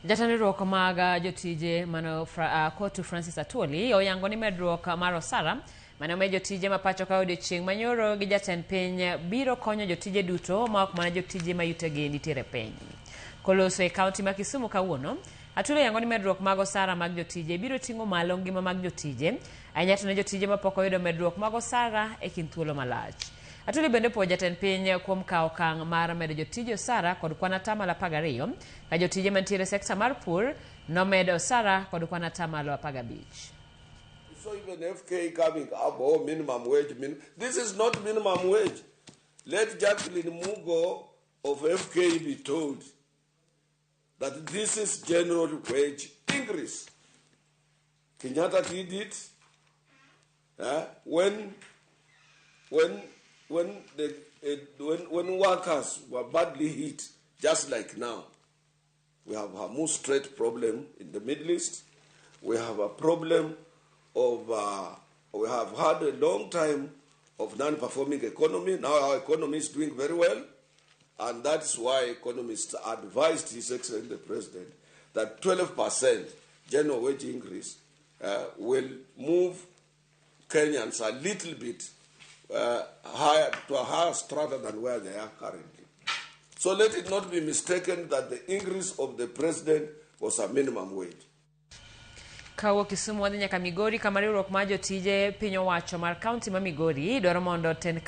Jatend riwruok mag jotije mano Kotu Francis Atwoli oyango ni medruok mar osara mane omed jotije ma pacho ka odiochieng' manyoro gi jatend piny biro konyo jotije duto ma ok mana jotije ma yutegi nitiere piny. Koloso e kaunti ma Kisumu kawuono, Atwoli oyango ni medruok mag osara mag jotije biro ting'o malo ngima mag jotije, ahinya to ne jotije mapok oyudo medruok mag osara e kind thuolo malach. Atwoli bende opuoyo jatend piny kuom kawo okang' mar medo jotije osara kod kwan atamalo 12 ka jotije mantiere e sekta mar pur nomed osara kod kwan atamalo 15. So even FK coming up, oh, minimum wage. This is not minimum wage. Let Jacqueline Mugo of FK be told that this is general wage increase. Kenyatta did it when workers were badly hit, just like now. We have a Hormuz Strait problem in the Middle East. We have a problem of, we have had a long time of non-performing economy. Now our economy is doing very well. And that's why economists advised His Excellency the President that 12% general wage increase will move Kenyans a little bit higher to a higher strata than where they are currently. So let it not be mistaken that the increase of the president was a minimum wage. Kawuok Kisumu wadhi nyaka Migori kama riwruok mar jotije piny owacho mar kaunti ma Migori dwaro mondo tend